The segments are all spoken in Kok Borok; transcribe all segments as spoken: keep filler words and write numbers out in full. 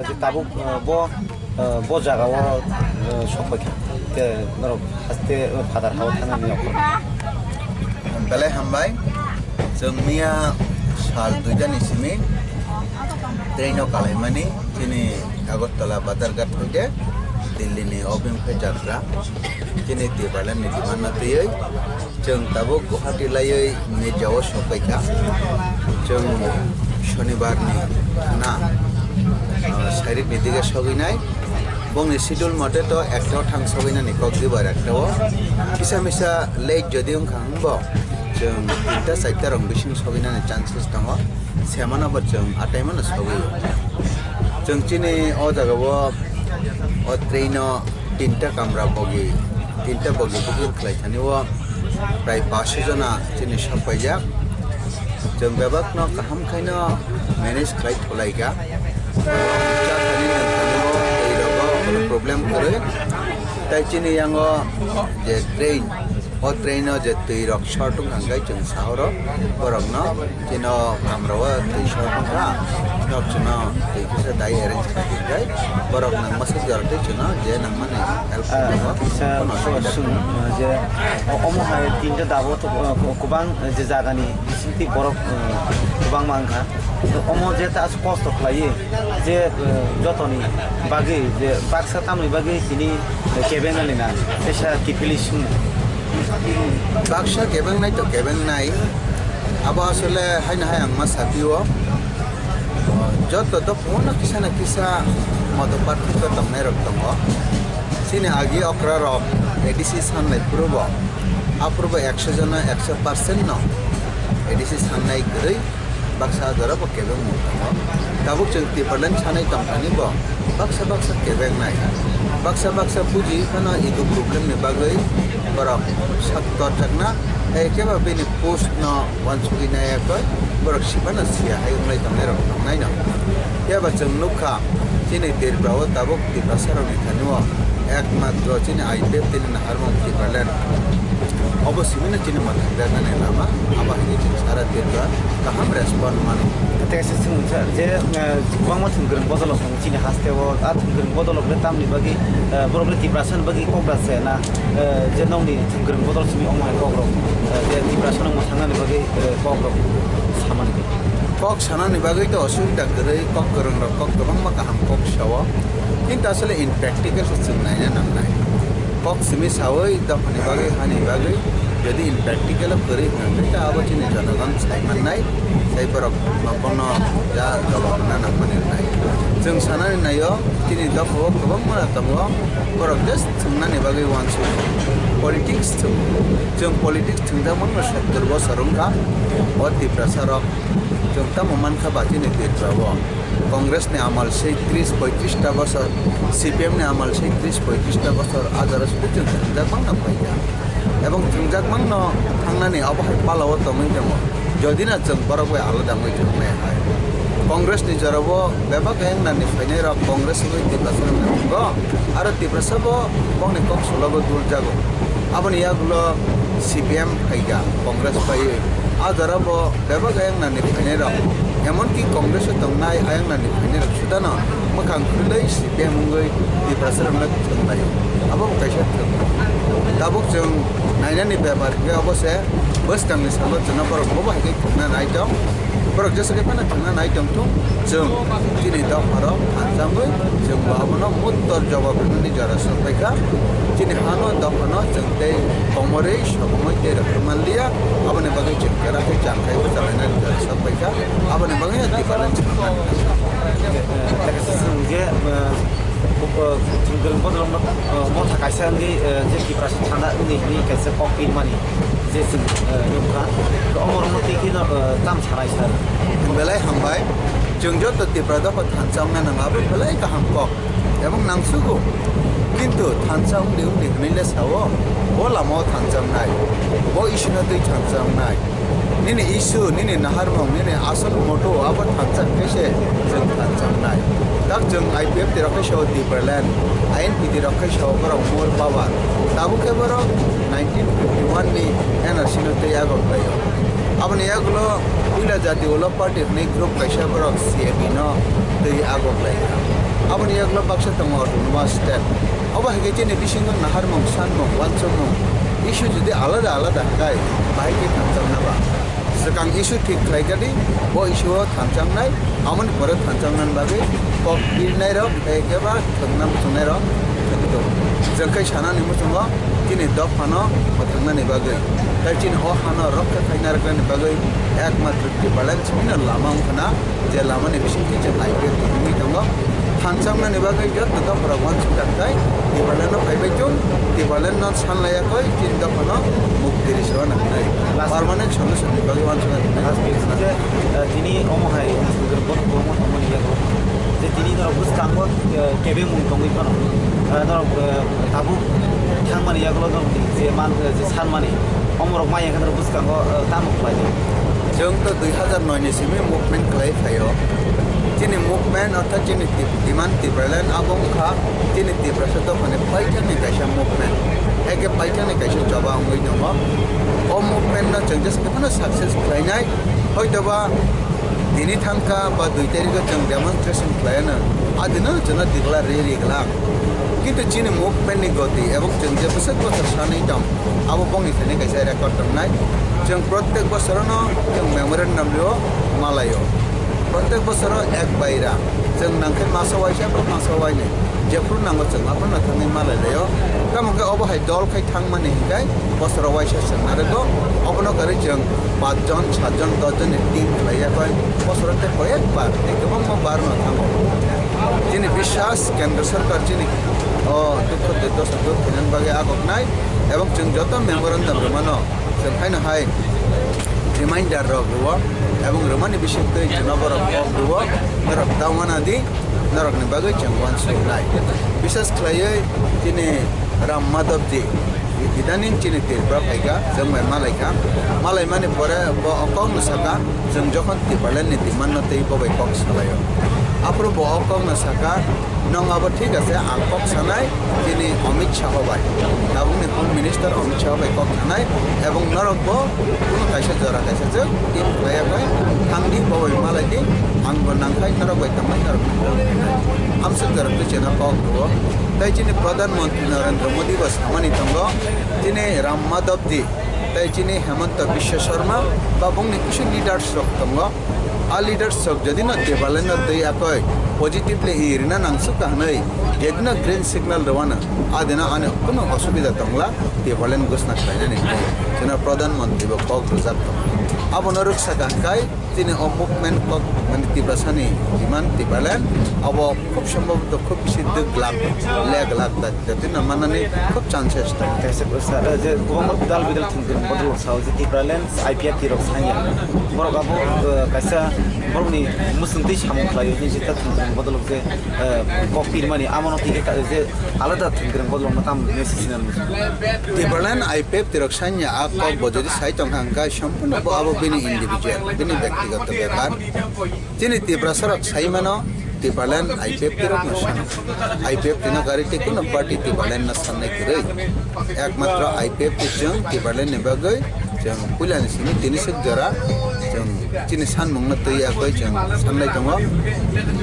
Tabuk, eh, bo, eh, bo jaga o, eh, sokphaikha. Te norok haste, eh, Father hao thangnani nokha. Belai hambai. Chwng miya sal duitani simi train o kalaimani chini Agartala Bazarghat hoite Delhi ni Obim khe jatra. Chini Tipraland ni demand no twiwi chwng tabuk Guwahati laiwi Mirjao sokpaikha. Chwng Shonibar ni na, ah, sairik ni dige sogwinai. Bongni schedule mote to ekta o thang sogwinani kok dibar ekta o. Kisa misa late jodi wngkha hwnbo chwng tinta charta rong bising sogwinani chances tongo. Semano bo chwng ataimano sogwi o. Chwng chini o jaga o, o train o tinta kamra bogi, tinta bogi booking khlai thani o prai paanch sho jona chini sokpaijak. Chwng bebakno kaham khaino manage khlai thulaikha. Chathani nangkhamu twi rogo problem kwrwi. Tai chini yango je train, o train o je twi rok short wngkha hwnkhe chwng sahoro borokno chino kamra o twi short wngkha. Nok chwngno twi kisa dai arrange khlai hwnkhe borok nangma se jora tei chwngno je nangmani help khlaio. Kono sung je omo hai tinta dabo to kwbang je jagani bisingtwi borok, eh, kwbangma wngkha. Omo je ta aswk kosto khlaiwi je, eh, jotoni bagwi je baksa tamni bagwi tini kebengnani na teisa kiphilwi sung. Baksa kebengnai to kebengnai, abo asole haino hai ang ma sapio. Joto to kono kisa na kisa moto parthokyo tongnai rok tongo. Chini agi okra rok A D C sanlai phuru bo, aphuru bo ekso jona ekso percent no A D C sannai kwrwi baksa jora bo kebengmung tongo. Tabuk chwng Tipraland sanai tongthani bo baksa baksa kebengnai. Baksa baksa buji phano ego problem ni bagwi borok sak torjakna, hai khe ba bini post no wansugwi nai yakwi borok sibana siya hai wnglai tongnai rok tongnai no. Phiya ba chwng nukha, chini Tripura o tabuk Tiprasa rokni thani o ekmatro chini I P F tini naharmung Tipraland. Obo simi no chini mwthang bermani lama, abo hai chini sara Tripura kaham respond mano. Tei kaisa swngmung sa je, eh, kwbangma thwngkwrwng bodol o tongo chini haste o, a thwngkwrwng bodol o tamni bagwi, eh, borok le Tiprasa ni bagwi kok da se na, eh, je nokni thwngkwrwng bodol simi omo hai kok rok, eh, je Tiprasa no mwthangnani bagwi, eh, kok rok samani. Kok sanani bagwi to osubida kwrwi, kok kwrwng rok kok kwbangma kaham kok sao. Kintu asole in practical se chwng naina nangnai. Kok simi sawi dophani bagwi, hani bagwi, jodi in practical o kwrwi hwnkhe ta abo chini jonogon sai mannai, sai borok nokono ja jawab rwna nangmani rwnai. Chwng sanani naio, chini dophao kwbangma tongo, borok just thwngnani bagwi uansuk. Politics thwng, chwng politics thwngjakmano sottor bosor wngkha o Tiprasa rok. Chwng tamo mankha ba chini Tripura o Congress ni amal sei tris poitris ta bosor, C P M ni amal sei tris poitris ta bosor, a jora sudi chwng thwngjak mangno phaikha. Ebong thwngjak mangno thangnani abo hai pala o tongwi tongo. Jodi na chwng borok bai alada wngwi thangmaya hai. Congress ni jora o bebak ayang nani phainai rok Congress wngwi Tiprasa wngwi tongo. Aro Tiprasa bo bongni kok solo bo dul jago. Aboni yagulo C P M phaikha, Congress phaiwi. A jora bo bebak ayang nani phainai rok, emonki Congress o tongnai ayang nani phainai rok sudano mwkhang khwlwi C P M wngwi Tiprasa rokno thwng laio. Abo bo kaisa thwng. Tabuk chwng nainani bepar hwnkhe obo se bwskangni salo chwngno borok bobo hai khe thwngna nai tong. Borok jesa khe phano thwngna nai tong thung, chwng chini dopharok thansa wngwi chwng bo abono muttor jawab rwnani jora sokphaikha. Chini hano dophano chwng tei komorwi sokomoi tei rwkha manliya, aboni bagwi chwng kwrak khe changkhai bwchalainani jora sokphaikha, aboni bagwi no difference. Chwng je, eh, Chwng kwrwng bodol wngma, eh, motha kaisa wngwi, eh, je Tiprasa thanda wngwi hinwi kaisa kok rimani je chwng, eh, nukha. Omo rokno twi kheno, eh, tam sanai sir. Belai hambai. Chwng joto Tipra dopha thansa wngna nang abo belai kaham kok. Ebong nangsugo. Kintu thansa wngdi wngdi hinwi le sao, bo lama o thansa wngnai, bo issue no twi thansa wngnai. Nini issue, nini naharmung, nini asol moto abo thansa khe se chwng thansa wngnai. Tak chwng I P F T rok khe sao Tipraland, I N P T rok khe sao borok more power. Tabuk khe borok nineteen fifty one ni N R C no twi agok laio. Aboni yagulo Puila Jati Ulo Party hwnwi group kaisa borok C A P no twi agok laio. Yagulo baksa tongo autonomous state. Obo hai khe chini bisingo naharmung, sanmung, uansukmung issue jodi alada alada hai khe, bahai khe thanjakna ba. Swkang issue thik khlai kadi, bo issue o thanjaknai, amoni pore thanjaknani bagwi kok birnairok, hai khe ba thwngna muchungnairok thwngwi tongo. Jwng khe sanani muchungo chini dophano mwthangnani bagwi, tei chini o hano rokha khaina rwknani bagwi ekmatro Tipraland simi no lama wngkha na, je lama ni bisingtwi je I P F T wngwi tongo. Thansa wngnani bagwi joto dophra rok uansuk jak thai, Tipraland no phaibai chung, Tipraland no san laiya koi, chini dophano mukti rw sona hinwi. Last permanent solution ni bagwi uansuk jak thai. Last piece je, eh, tini omo hai hospital borok kwbangma tongmani yago. Je tini norok bwskango, eh, kebengmung tongwi phano, eh, norok, eh, tabuk thangmani yagulo norok je man, eh, je sanmani, omorok maya khe norok bwskango, eh, tamo khlai di. Chwng to dui hazar noi ni simi movement khlai phaio. Chini movement orthat chini Tip-, demand Tipraland abo wngkha chini Tiprasa dophani paithakni kaisa movement. Eke paithakni kaisa choba wngwi tongo. O movement no chwng jeswk phano success khlainai. Hoitoba tini thangkha ba dui tarikh o chwng demonstration khlaiano, adino chwngno tikla ri ri glak. Kintu chini movement ni goti ebong chwng je bwswk bwswk sanwi tong, abo bongni thani kaisa record tongnai. Chwng protek bosorono chwng memorandum rio malaio. Protek bosoro ek baira chwng nangkhe masa waisa ba masa wainwi jephru nango chwng aphano thangwi malailaio. Tamo khe obo hai dol khai thangmani hinkhe bosoro waisa chwng narwgo. Obono kwrwi chwng pach jon, sat jon, dos jon ni team khlaiya koi bosoro tei koyek bar tei kwbangma bar no thango. Chini biswas kendra sarkar chini o dukho durdosa dur khainani bagwi agoknai ebong chwng joto memorandum rwmano chwng haino hai reminder rok rwo ebong rwmani bisingtwi chwngno borok kok rwo norok ta wana di. Norokni bagwi chwng uansuknai. Bisas khlaiwi chini Ram Madhavji, idaning chini Tripura phaikha, chwng bai malaikha. Malaimani pore bo o kokno saka, chwng jokhon Tipralandni demandno twi bo bai kok salaio. Aphuru bo o kokno saka, nwng abo thik ase, ang kok sanai, chini Amit Shah bai. Tabukni Home Minister Amit Shah bai kok sanai, ebong norok bo Kunu kaisa jora kaisa je team khlaiya khe thangdi, bo bai malai di, ang bo nangkhai norok bai tongmai norok nangkhai. Amswk jora twi cheno kok rwo. Tai chini Pradhan Mantri Narendra Modi bo samani tongo, chini Ram Madhav di, tai chini Hemanta Biswa Sarma ba bongni kisi leaders rok tongo. A leaders rok jodi no Tipraland no twi akoi positively i rina nangsuk ka hwnwi, jodi no green signal rwano, adino ani kunu osubida tongla. Tipraland gwsna khlainani chwngno Pradhan Mantri bo kok rwjak tongo. Abono rwksa kaham khai chini o movement kok mani Tiprasani demand Tipraland abo khub sombhoboto khub bisi dwk glak, le glak da, da tino manani khub chances tongo. Kaisa bwsa, eh, je kwbangma dal bidal thwngthwng bodol sao je Tipraland I P F T rok sanya. Borok abo, eh, kaisa borokni mwswngtwi samung khlaio hinwi jeta thwngthwng bodol je, eh, kok pirmani amono tike ta je Alada thwngkwrwng bodolno tamo message sinani muchung. Tipraland I P F T rok sanya a kok bo jodi sai tongkha hwnkhe, sompurno bo abo bini individual, bini byaktigoto bepar. Chini Tiprasa rok sai mano, Tipraland I P F T rok no san. I P F T no gari tei kuno party Tipraland no sannai kwrwi. Ekmatro I P F T chwng Tipraland ni bagwi chwng puilani simi tini swk jora chwng chini sanmungno twi yakwi chwng sanlai tongo.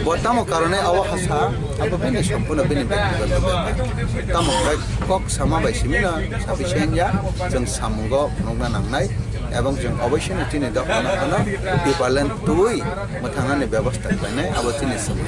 Bo tamo karone abo hasa, abo bini sompurno bini byaktigoto bepar. Tamo khe kok sama bai simi no sabi sengya, chwng samungo phunukna nangnai, ebong chwng oboisini chini dophano phano Tipraland twi mwthangnani bebosta khlainai, abo chini samung.